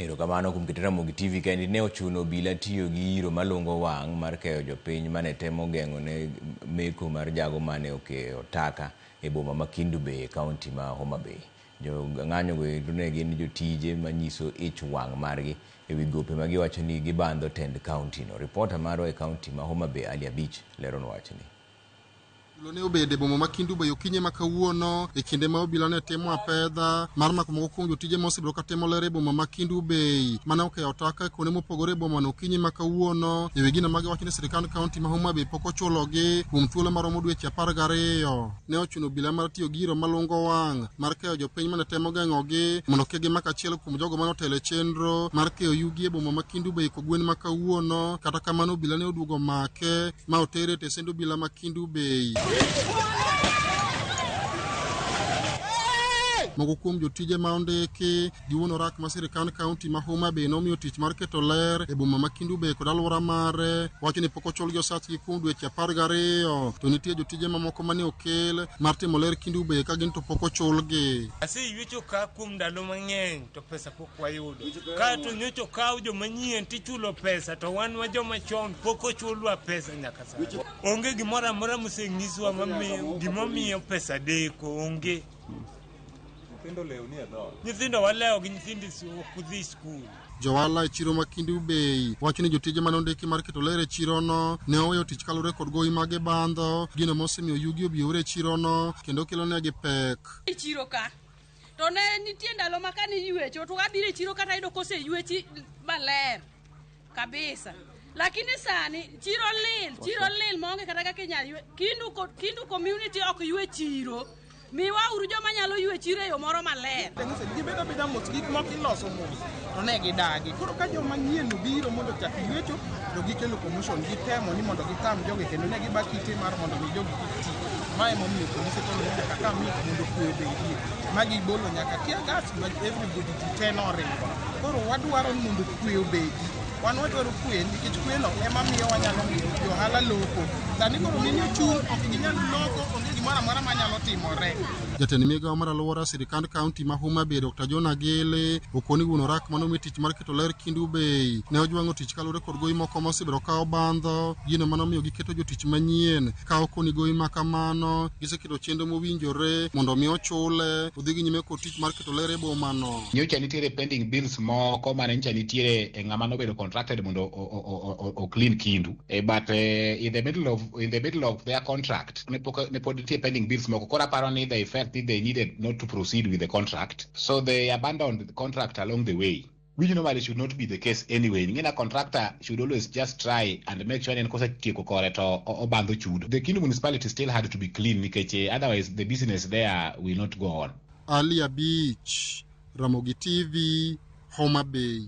Erokamano kuom keto Ramogi TV kendi ne ochuno obila tiyo gi iro malungo wang' mar keyo jopiny mane temo geng'o ne meko mar jago mane okeyo taka e boma ma Kendu Bay e kaunti ma Homa Bay. Jo ng'anyo go endo ne gin jotije manyiso ich wang' margi e wi gope ma giwacho ni gibandho tend kaunti no. Ripota marwa e kaunti ma Homa Bay Ali Abich leronwa wachni. Tulo ne obedo e boma ma Kendu Bay okinyi ma kawuono e kinde ma obila ne timo apedha mar mako moko kuom jotije ma osebedo ka timo ler e boma ma Kendu Bay mane okeyo taka e kuonde mopogore e bomano okinyi ma kawuono e wi gino ma giwacho ni sirkand kaunti ma Homa Bay pok ochulogi kuom thuolo maromo dweche 12. Ne ochuno obila mar tiyo gi iro malungo wang' mar keyo jopiny mane temo geng'ogi mondo kik gimak achiel kuom jogo mane otelo e chenro mar keyo yugi e boma ma Kendu Bay kogwen ma kawuono. Kata kamano obila ne oduogo make ma otere e tesend obila ma Kendu Bay. Moko kuom jotije ma ondiki gi wuon orak ma sirkand kaunti ma Homa Bay nomiyo tich mar keto ler e boma ma Kendu Bay kod alwora mare wacho ni pok ochulgi osachgi kuom dweche 12 to nitie jotije mamoko mane okel mar timo ler Kendu Bay ka gin to pok ochulgi. Aseywecho ka kuom ndalo mang'eny to pesa pok wayudo. Kato nyocha okaw joma nyien tichulo pesa to wan ma joma chon pok ochulwa pesa nyaka sani. Onge gimoro amora mosenyiswa gimomiyo pesa deko onge. Nyithindo walewo gi nyithindo ok dhi skul. Johala e chiro ma Kendu Bay wacho ni jotije mane ondiki mar keto ler e chirono ne oweyo tich kaluwore kod gowi ma gibandho, gino mosemiyo yugi obiyore e chirono kendo kelo negi pek. E chiro ka to ne nitie ndalo ma kane iywecho to abiro e chiro kata ayudo koseywechi maler kabisa, lakini sani chiro lil maonge kata kaka inyalo ywe. Kindu community ok ywe chiro, miwa uru joma nyalo ywe chiro e yo moro maler. Gibedo abeda mos, gik moko iloso mos to ne gidagi. Koro ka joma nyien obiro mondo ochak ywecho to gikelo commotion, gitemo ni mondo gitam jogi kendo ne giba kite mar mondo mi jogi kik ti. Ma emomiyo polise koro nyaka ka mi mondo kwe obedie. Ma gibolo nyaka tear gas ma everybody ji te noringo. Koro wadwaro ni mondo kwe obedi. Wan wadwaro kwe nikech kweno ema miyo wanyalo miyo johala loko. Sani koro mine ochung' ok ginyal loko, onge gimoro amora manyalo timore. Jatend migawo mar alwora sirkand kaunti ma Homa Bay Dr. John Agili okoni wuon orak mane omi tich mar keto ler Kendu Bay ne ojwang'o tich kaluwore kod gowi moko ma osebedo ka obandho, gino mane omiyo giketo jotich manyien ka okoni gowi ma kamano giseketo chenro mowinjore mondo mi ochule odhi gi nyime kod tich mar keto ler e bomano. Nyocha nitiere pending bills moko mane nyocha nitiere e ng'ama nobedo contracted mondo o clean Kindu. But in the middle of their contract ne pod nitie pending bills moko. Koro aparo ni they felt ni they needed not to proceed with the contract, so they abandoned the contract along the way, which normally should not be the case anyway. Ng'ina contractor should always just try and make sure ni en kosetieko kore to obandho chudo. The Kindu municipality still had to be clean nikech otherwise the business there will not go on. Ali Abich, Ramogi TV, Homa Bay.